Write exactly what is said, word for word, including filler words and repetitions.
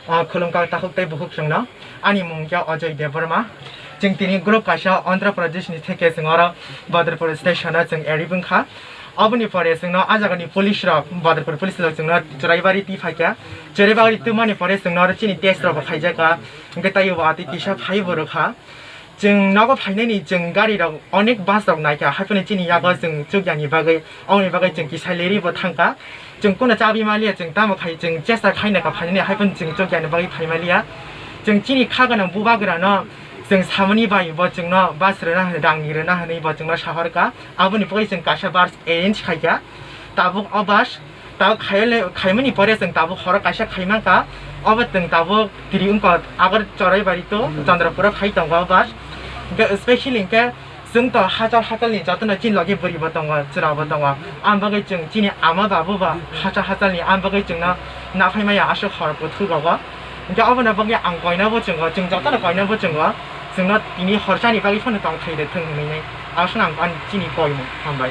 Ah, khulumkha takhuk tei bukhuk chwngno. Ani mung khe Ajoy Debbarma. Chwng tini group kaisa Andhra Pradesh ni theke chwng oro Badrapur station o chwng arrive wngkha. Aboni pore chwngno a jagani police rok, Badrapur police rok chwngno Churaibari twi phaikha. Churaibari twmani pore chwngno oro chini test rok bo khaijakha. Hwnkhe taibo atwi kisa phaibo rwkha. Chwng nogo phainani chwng gari rok onek bus rok naikha, haiphano chini yago chwng chukyani bagwi, oboni bagwi chwng kisa leri bo thangkha. Chwng kono chabi maliya, chwng tamo khai, chwng chesta khaina kha phainani, haiphano chwng chukyani bagwi phai maliya. Chwng chini kha gwnang bubagrano chwng samani bai bo chwngno bus rwna hwnwi, rangni rwna hwnwi bo chwngno sahorkha. Aboni bagwi chwng kaisa bus arrange khaikha. Tabuk o bus tabuk khaile, khaimani pore chwng tabuk horo kaisa khaimankha. Obo chwng tabuk tiri wngkha, Agar Churaibari to Chandrapura phai tongo o bus. Hwnkhe specially hwnkhe chwng to hachal hachalni jotono chini logi bwrwi bo tongo, chwra bo tongo. Ang bagwi chwng chini ama babu ba hachal hachalni, ang bagwi chwngno naphai maya aswk hor kuthuk rogo. Hwnkhe obono bagwi ang koina bo chwngo, chwng jotono koina bo chwngo. Chwngno tini horchani bagwi phano tongthai rwthwng hwnwi aswk ang ani chini koimung hambai.